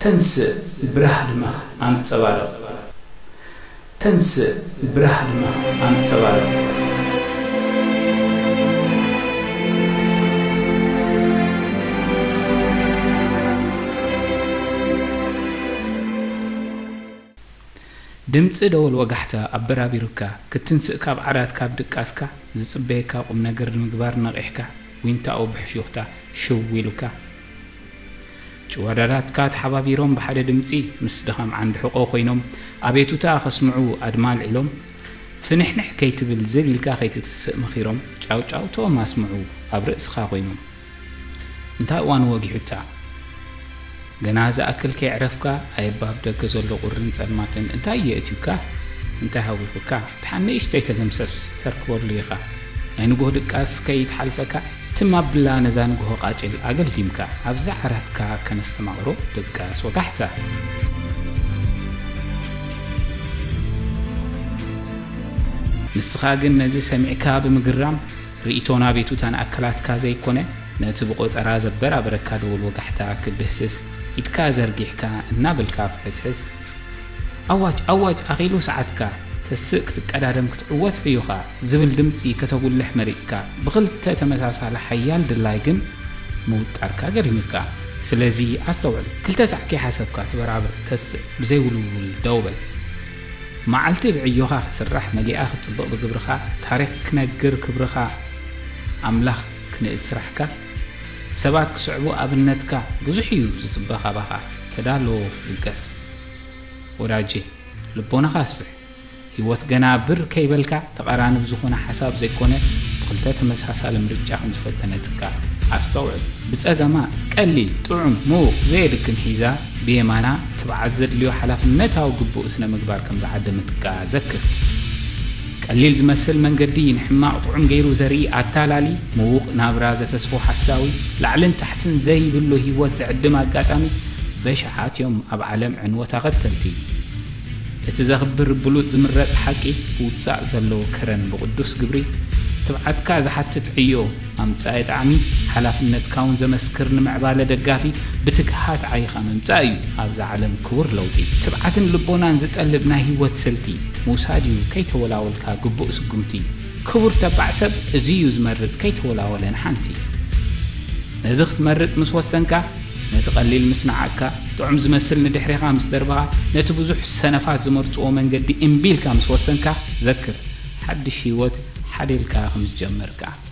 ተንስእ ብራህ ድመኽ ኣንጸባርቕ። ተንስእ ብራህ ድመኽ ኣንጸባርቕ። ድምጺ ደወል ወጋሕታ ኣበራቢሩካ፣ ክትንስእ ካብ ዓራት ካብ ድቃስካ፣ ዝጽበየካ ቁም ነገር ንምግባር ነቒሕካ፣ ዊንታኡ ብሕሹኽታ ሽው ኢሉካ። ጭዋዳዳትካ ተሓባቢሮም ብሓደ ድምጺ ምስ ድኻም ዓንዲ ሕቖ ኮይኖም ኣቤቱታ ከስምዑ ኣድማ ኣልዒሎም፣ ፍንሕንሕ ከይትብል ዝል ኢልካ ከይትትስእ መኺሮም ጫውጫውትኦም ኣስምዑ ኣብ ርእስኻ ኮይኖም። እንታይ እዋኑ ወጊሑታ? ገና ዝኣክል ከየዕረፍካ ኣየባብ ደገ ዘሎ ቁርን ጸልማትን እንታይ የእትዩካ? እንታይ ሃዊኹካ? ደሓን ንእሽተይ ተገምሰስ ተርክበሉ ኢኻ። ናይ ንጎህ ድቃስ ከይትሓልፈካ ትም ኣብላ ነዛ ንጎሆ ቃጭል ኣገልዲምካ ኣብዛ ዓራትካ ከነስተማቕሮ ድቃስ ወጋሕታ። ንስኻ ግን ነዚ ሰሚዕካ ብምግራም ርእይቶን ኣቤቱታን ኣካላትካ ዘይኮነ ነቲ ብቆጸራ ዘበራበረካ ደወል ወጋሕታ ክትድህስስ ኢድካ ዘርጊሕካ እናበልካ ፍሕስሕስ። ኣዋጅ ኣዋጅ ኣኺሉ ሰዓትካ ተስእ ክትቀዳደም ክትዕወት ዕዮኻ ዝብል ድምጺ ከተጉልሕ መሪጽካ ብኽልተ ተመሳሳሊ ሓያል ድላይ ግን ምውጣርካ ገሪሙካ። ስለዚ ኣስተውዕል፣ ክልተ ሳዕ ከይሓሰብካ ትበራብር ተስእ ብዘይውልውል ደው በል። መዓልቲ ብዕዮኻ ክትስራሕ መሊኣ ክትጽብቕ ብግብርኻ ታሪኽ ክነግር ክብርኻ ኣምላኽ ክንእድ ስራሕካ ሰባት ክስዕቡ ኣብነትካ ብዙሕ እዩ ዝጽበ ካባኻ ተዳሎ ክትብገስ ወዳጄ ልቦናኻ ኣስፍሕ ህይወት ገና ብር ከይበልካ ተቓራኒ ብዝኾነ ሓሳብ ዘይኮነ ብኽልተ ተመሳሳሊ ምርጫ ከም ዝፈተነትካ ኣስተውዕል። ብጸገማ ቀሊል ጥዑም ምዉቕ ዘየድክም ሒዛ ብየማና ትብዓት ዘድልዮ ሓላፍነታዊ ግቡእ ስነ ምግባር ከም ዝዓደመትካ ዘክር። ቀሊል ዝመስል መንገዲ ንሕማቕ ጥዑም ገይሩ ዘርኢ ኣታላሊ ምዉቕ ናብራ ዘተስፎ ሓሳዊ ላዕልን ታሕትን ዘይብሉ ህይወት ዝዕድም ኣጋጣሚ በሽሓት እዮም ኣብ ዓለም ዕንወት ኣኸተልቲ። እቲ ዘኽብር ብሉጽ ዝምረጽ ሓቂ ብውጻእ ዘለዎ ከረን ብቕዱስ ግብሪ ትብዓትካ ዝሓትት ዕዮ ኣምጻኢ ጣዕሚ ሓላፍነትካ እውን ዘመስክር ንምዕባለ ደጋፊ ብትግሃት ዓይኻ ምምጻእ እዩ። ኣብዛ ዓለም ክቡር ለውጢ ትብዓትን ልቦናን ዝጠልብ ናይ ህይወት ስልቲ ምውሳድ እዩ። ከይተወላወልካ ግቡእ ስጉምቲ ክቡር ተባዕ ሰብ እዚ እዩ ዝመርጽ ከይተወላወለ ንሓንቲ። ነዚ ክትመርጽ ምስ ወሰንካ ነቲ ቀሊል ምስ ነዓቕካ ጥዑም ዝመስል ንድሕሬኻ ምስ ደርበኻ ነቲ ብዙሕ ሰነፋት ዝመርጽዎ መንገዲ እምቢ ኢልካ ምስ ወሰንካ ዘክር ሓድሽ ህይወት ሓደ ኢልካ ከም ዝጀመርካ።